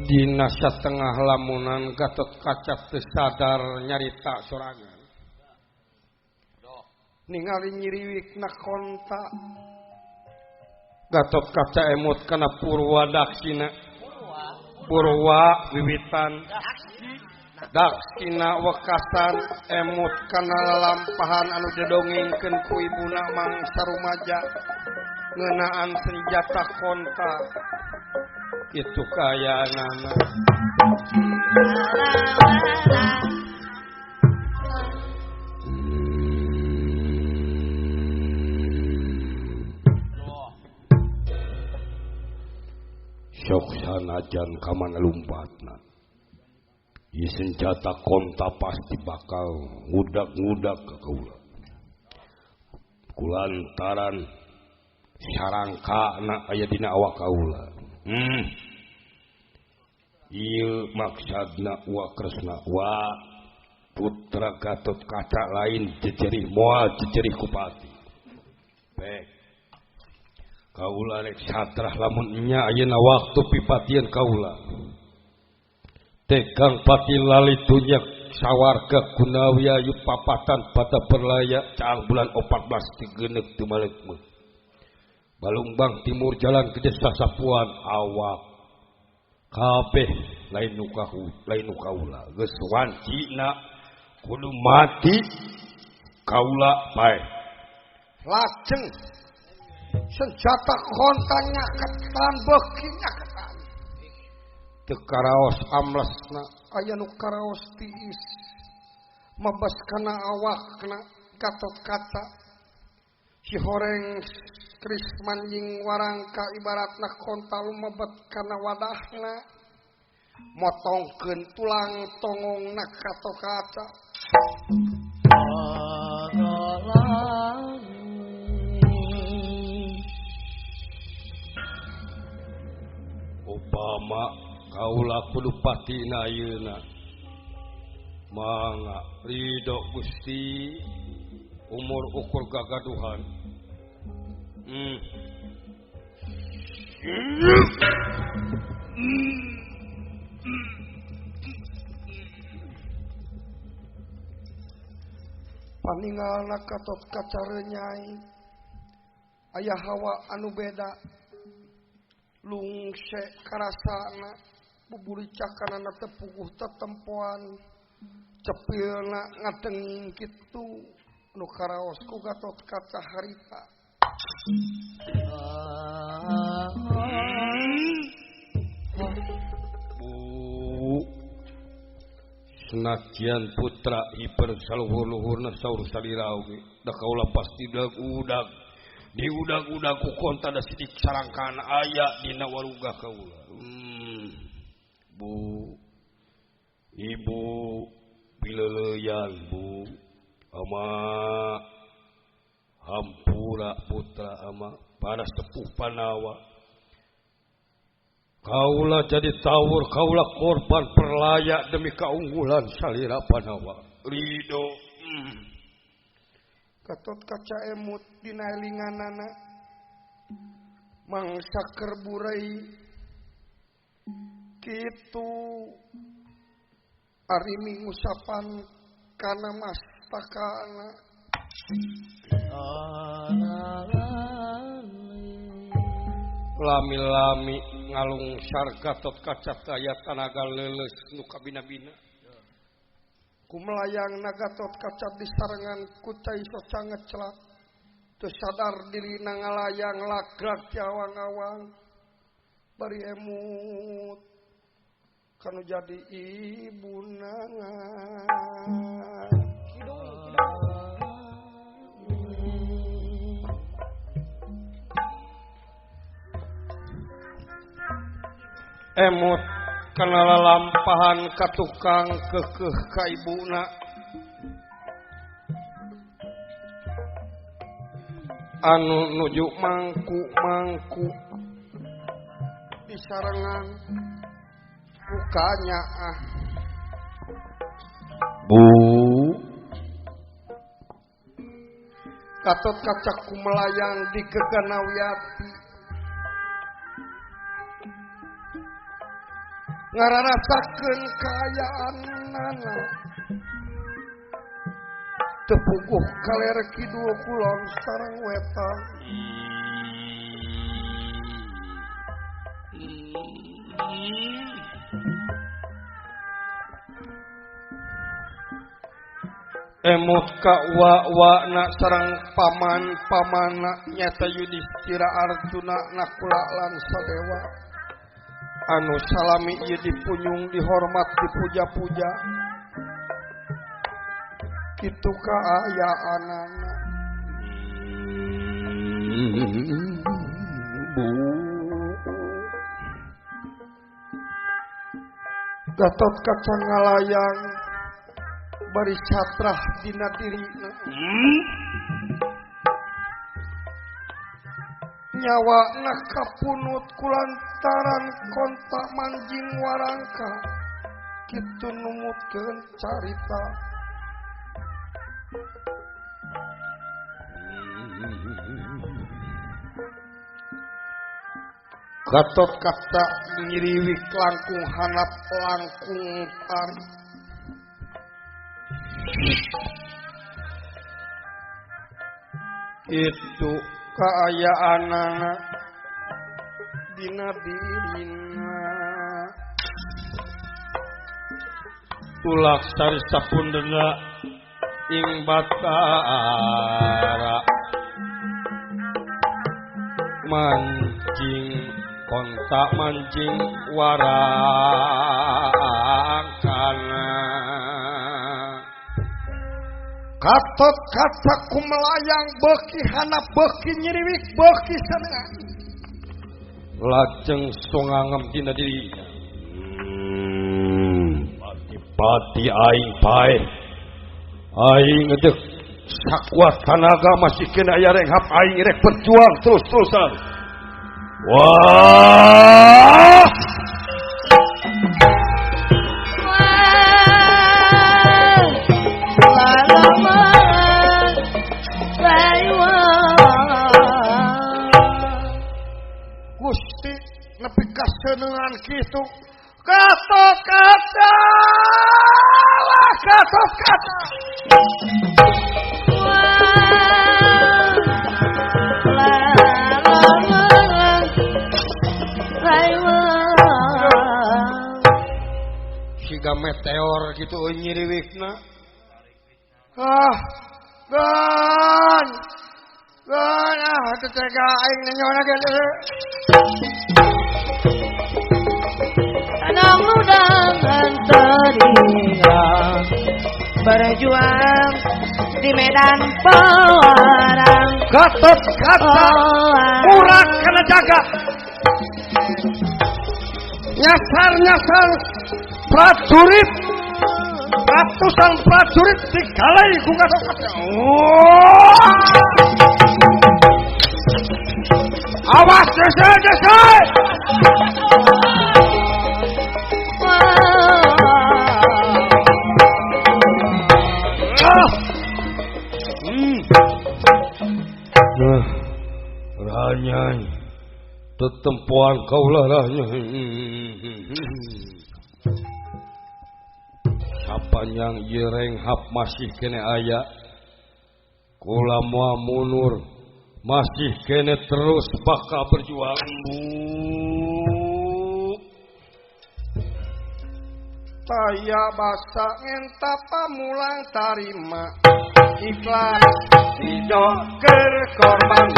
Dina satengah lamunan Gatot Kaca teu sadar nyarita sorangan. Ningali nyiriwikna konta Gatot Kaca emut kana Purwa Daksina. Purwa wiwitan Daksina wekasan emut kana lalampahan anu didongengkeun ku ibuna mangsa rumaja ngeunaan senjata konta. Itu kayaanana. Sok sanajan ka mana lumpatna. Ieu senjata konta pasti bakal ngudak-ngudak ka kaula. Kulantaran sarangkana aya dina awak kaula. Ieu maksadna wa Kresna wa putra Gatot Kaca lain jejerih moal jejerih kupati. Pek. Kaula rek satrah lamun nya ayeuna waktu pipatieun kaula. Tegang pati lalitunya sawarga Gunawi ayu papatan pada berlaya caang bulan 14 tigenek teu malekmeuh. Balungbang timur jalan ke desa Sapuan awak kabeh lain nu kahu lain nu kaula geus wancina kudu mati kaula bae. Lajeng senjata kontanya ketan beuki nyaketan. Teu karaos amlesna aya nu karaos tiis mabas kana awakna Gatot Kaca si horeng Kris manjing warangka ibaratna konta lumebet kana wadahna motongkeun tulang tongongna Gatot Kaca. Upama kaula kudu patina ayeuna mangga ridho Gusti umur ukur gagaduhan. Paningalna Gatot Kaca renyai aya hawa anu beda lungse karasana buburicakanana teu puguh tetempoan cepilna ngadenging kitu nu karaos ku Gatot Kaca harita. Bu senajan putra hiper saluhur-luhurna saur salira oge da kaula pasti udag-udag diudag-udag ku konta da sidik sarangkana aya dina waruga kaula. Bu ibu pileuleyan bu ama hampura putra ama para sepuh Panawa kaula jadi tawur kaula korban perlaya demi keunggulan salira Panawa ridho. Gatot Kaca emut dina elinganana mangsa keur burei kitu ari mingusapan kana mastakana. Lami-lami ngalungsar Gatot Kaca daya tanaga leuleus nu kabina-bina. Kumelayang Gatot Kaca disarengan ku cai soca ngecelak teu sadar dirina ngalayang lagrak ti awang-awang bari emut kanu jadi ibuna. Emut kana lalampahan ka tukang keukeuh ka ibuna anu nuju mangku-mangku disarengan bukanya ah. Bu Gatot Kaca kumelayang di gegana Wiyati. Ngararasakeun kaayaanana teu puguh kaler kidul kulon sareng wetan. Emot ka wa-wa-na sareng paman-pamana nyata Yudhistira Arjuna Nakula lan Sadewa anu salami ieu dipunyung dihormat dipuja-puja kitu kaayaanana. Gatot Kaca ngalayang bari satrah dina dirina. Nyawa na kapunut kulantaran kontak manjing warangka kitu numutkeun carita. Gatot Kaca nyiriwik langkung hanap langkung tarik. Itu kaayaanana dina dirina. Tulak sari sapundena ing Batara mancing kontak mancing warangkana. Gatot Kaca kumelayang beuki hanap beuki nyiriwik beuki sanean. Lajeng songangem dina dirina. Pati-pati aing paeh. Aing ngedek sakuat tanaga masih kena aya renghap aing rek berjuang terus-terusan. Wah! Gusti nepi kasenengan kitu. Gatot Kaca, wah Gatot Kaca. Siga meteor gitu nyiriwikna. Ah, gan, gan ah teu tega aing nanyona ge. Tanam ludangan telinga berjuang di medan pelarang. Gatot Kaca murah kana jaga. Nyasar-nyasar prajurit, ratusan prajurit digalai ku Gatot Kaca. Oh! Awas desa desa. Nah, ranyai tetempuan kaulah ranyai. Sapanjang ieu renghap masih kene aya, kula moal mundur, masih kene terus bakal berjuang. Taya basa ngenta pamulang tarima ikhlas didoker korban.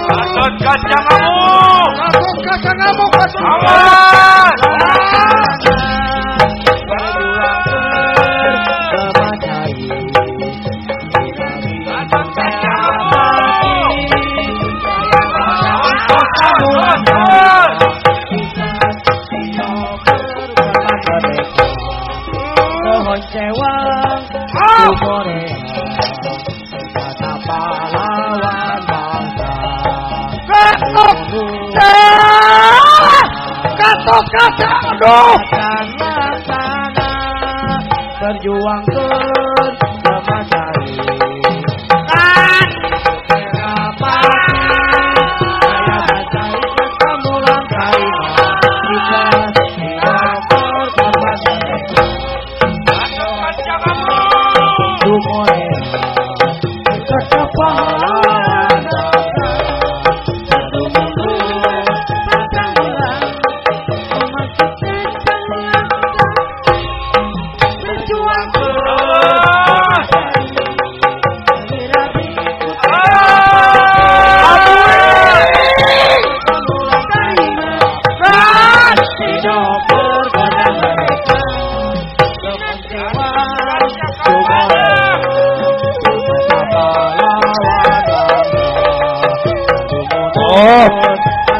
Gatot Kaca ngamuk, Gatot Kaca ngamuk, awas! Cewang Korea kata pahlawan bangsa. Gatot Gatot Kaca, aduh. Laksana Berjuangkeun lemah cai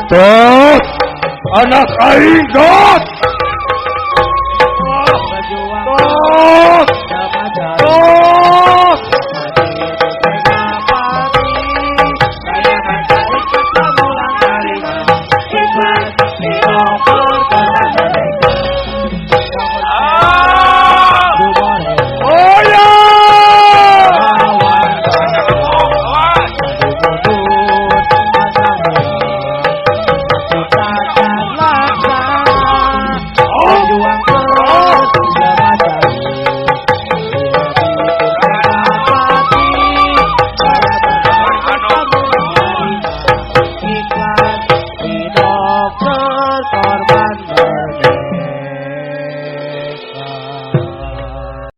Tot, anak aing, Tot.